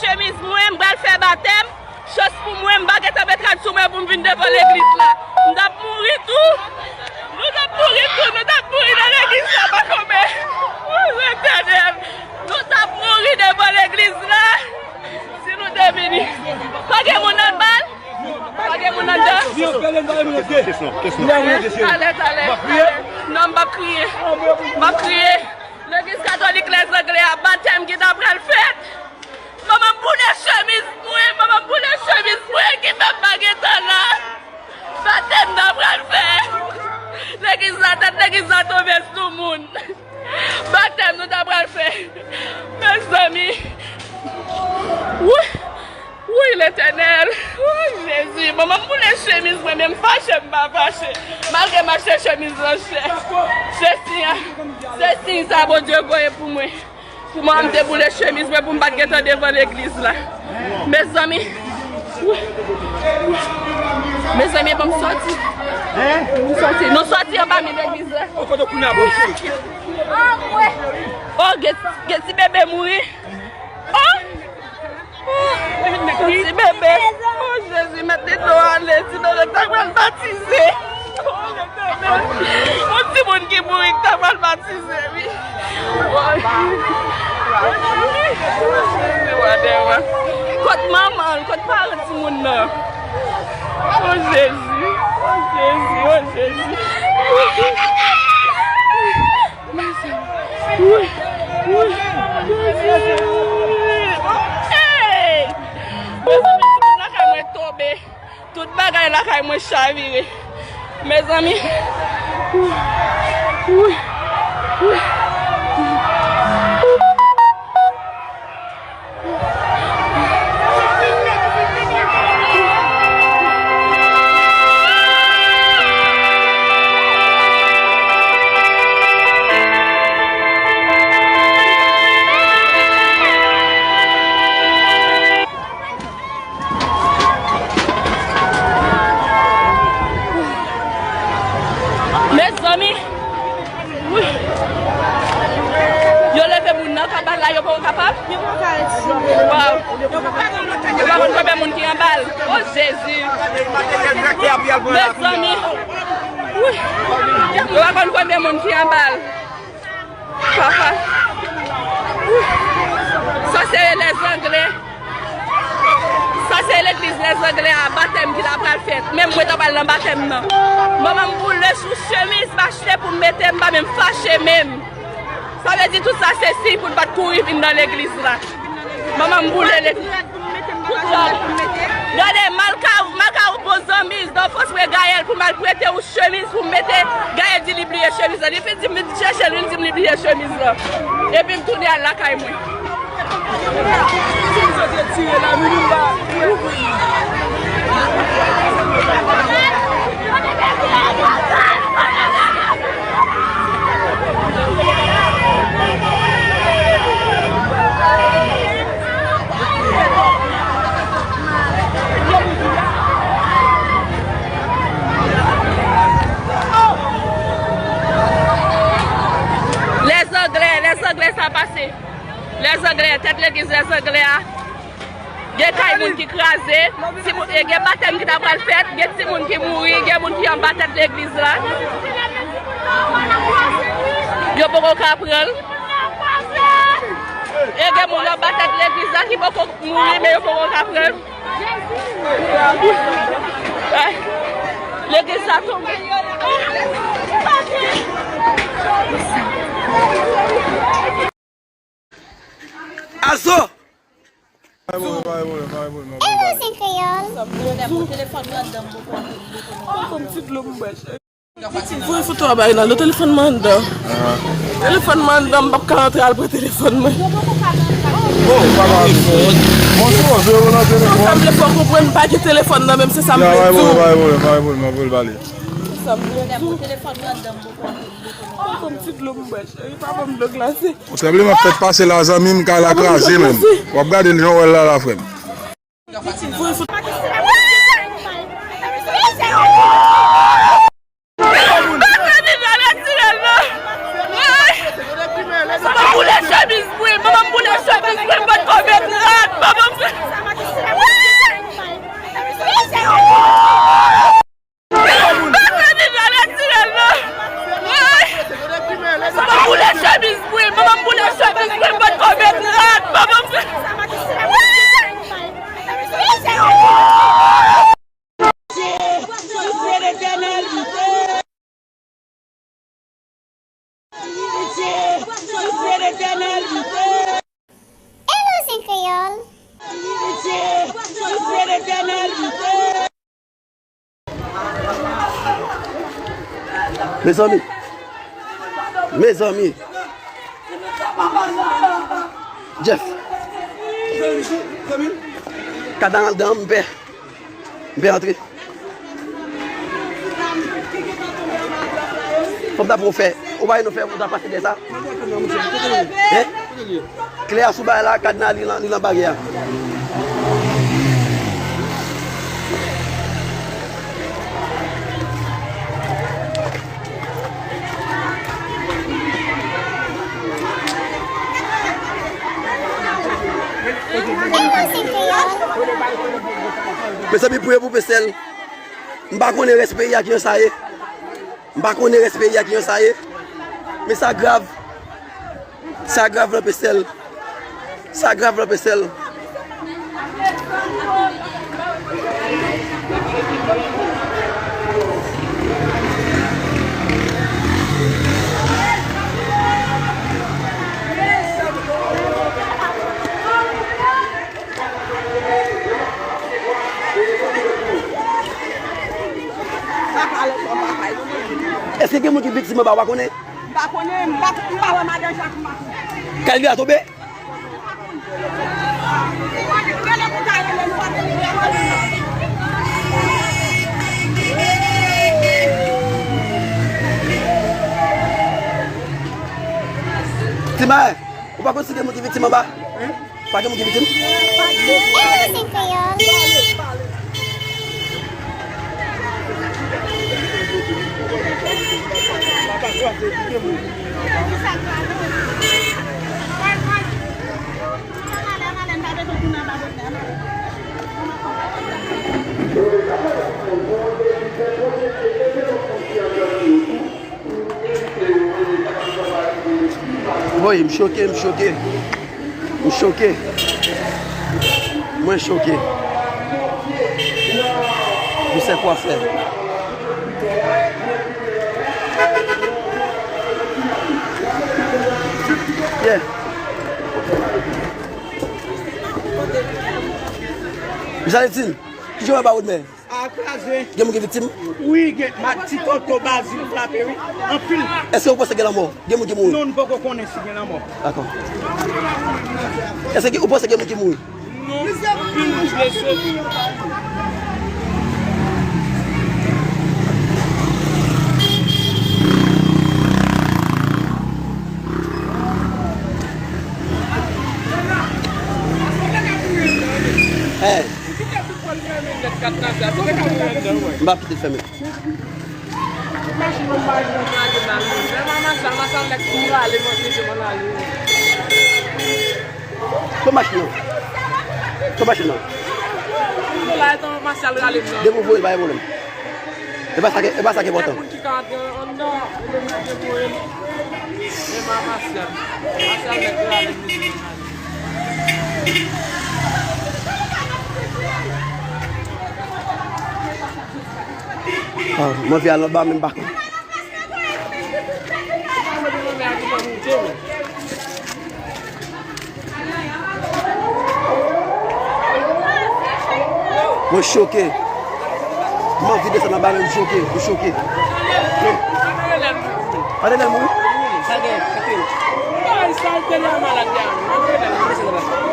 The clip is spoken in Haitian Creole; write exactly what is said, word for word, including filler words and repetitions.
Chemiz mwen, m pral fè batèm. Chans pou mwen, m pa gentan met rad sou mwen pou m vin devan legliz la. M t ap mouri tou. Nou t ap mouri tou, nou t ap mouri nan legliz la, pa konbe. O Letènèl, nou t ap mouri devan legliz la. Si nou te vini. Pa gen moun anndan? Pa gen moun anndan? Talè, talè, talè. Non, m p ap kriye. M ap kriye. Legliz katolik Lèzangle a, batèm ki ta pral fèt. Manman m boule chemiz mwen, manman m boule chemiz mwen ki fè m pa gentan la. Batèm n a pral fè. Legliz la, tèt legliz la tonbe sou moun. Batèm nou ta pral fè. Mezanmi. Wi. Wi, Letènèl. Wi, Jezi. Manman m boule chemiz mwen, men m fache, m pa fache. Malgre m achte chemiz lan chè. Se siy, se siy sa Bondye voye pou mwen. Pou mwen, m te boule chemiz mwen pou m pa t gentan devan legliz la. Mezanmi. Mezanmi, bon, m sòti. M sòti. Nou sòti anba mi legliz la. Anmwe. O, gen, gen ti bebe mouri. O! O, ti bebe. O, Jezi, mèt li dlo ale. Ti bebe ta pral batize. O, Letènèl. Yon timoun ki mouri ki ta pral batize, wi. Kot manman l? Kot paran timoun nan? O, Jezi. O, Jezi. O, Jezi. Hey! Mezanmi, tout lakay mwen tonbe. Tout bagay lakay mwen chavire. Mezanmi. Mezanmi, wi. Yo leve moun nan kabal la, yo poko kapab? Yo poko ka retire. Waw. Yo pa konn konbyen moun ki anba l. O Jezi. Mezanmi. Wi. Yo pa konn konbyen moun ki anba l. Papa. Sa se Lèzangle. Sa se legliz Lèzangle a, batèm ki ta pral fèt. Menm mwen ta pral nan batèm nan. Manman m boule sou chemiz m achte pou m mete, m pa menm fache menm. Sa vle di tout sa se siy pou n pa t kouri vin nan legliz la. Manman m boule legliz. Tout sa. Gade, m al ka, m al ka yon bon zanmi, dan fòs mwen Gayèl pou m al prete yon chemiz pou m mete. Gayèl di li bliye chemiz la. Li fin di m vin chèche l, li di m li bliye chemiz la. Epi m tounen al lakay mwen. Lèzangle, Lèzangle sa pase. Lèzangle, tèt legliz Lèzangle a. Gen kay moun ki kraze, timoun, e gen batèm ki ta pral fèt, gen timoun ki mouri, gen moun ki anba tèt legliz la. Yo poko ka pran l. E gen moun anba tèt legliz la ki poko mouri, men yo poko ka pran l. Legliz la tonbe. Azo! Hello, c'est Créole. Voye foto a bay la, non, telefòn mwen anndan. Telefòn mwen anndan, m p ap ka antre al pran telefòn mwen. Sa m vle fè w konprann, m pa gen telefòn nan menm, se sa m vle di w. Se sa m vle di w. Poko m ti dlo m bwè, cheri, pa ban m dlo glase. Yon tranblemann fèk pase la, zanmi m, kay la kraze menm. W ap gade l jan w wè l la, la, frè m. Manman m boule chemiz mwen, manman m boule chemiz mwen, m pa t ko met rad, manman m Mezanmi. Mezanmi. Jeff. Kad la anndan, m pè. M pè antre. Fò m ta fè w fè. Ou pa wè nou fè, ou ta pase dèyè sa? Hein? Klè a sou bagay la, kad la, li nan, li nan baryè a. Mezanmi, priye pou Pestèl. M pa konnen rès peyi a kijan sa ye. M pa konnen rès peyi a kijan sa ye. Men sa grav. Sa grav nan Pestèl. Sa grav nan Pestèl. Èske gen moun ki viktim anba, w pa konnen? M pa konnen, m pa, m pa wè madan Jak, m pa konnen. Kalvi a tonbe? Ti Mayen, ou pa konn si gen moun ki viktim anba? Pa gen moun ki viktim? Everything for you. Woy, m choke, m choke. M choke. Mwen choke. Misye kwafè. Yeah. Miss Alexine, ki jan w ba wout men? A kraze. Gen moun ki viktim? Wi, gen. Ma, ti tonton Bazil frape, wi. Anpil. Èske ou panse gen lanmò? Gen moun ki mouri? Non, nou poko konnen si gen lanmò. Dakò. Èske ou panse gen moun ki mouri? Non, anpil moun blese. Hey. M p ap kite l fèmen. Machin nan pa jwenn lage nan li. Lè m a Masal, Masal nèk tou rale m antre, se m al ale. Pran machin nan. Pran machin nan. Depi w voye l, pa gen pwoblèm. E pa sa ki, e pa sa ki enpòtan. Moun ki ka antre anndan, ou bezwen devoye l. Men pa Masyal. Masyal nèk la, li. Ah, mwen vin al anba, men m pa konn. Mwen choke. M anvi desann anba, men m choke. M choke. Ann Renèl mouri? Sa gen, sa gen. Ay, sa l te la malad la. Ann Renèl.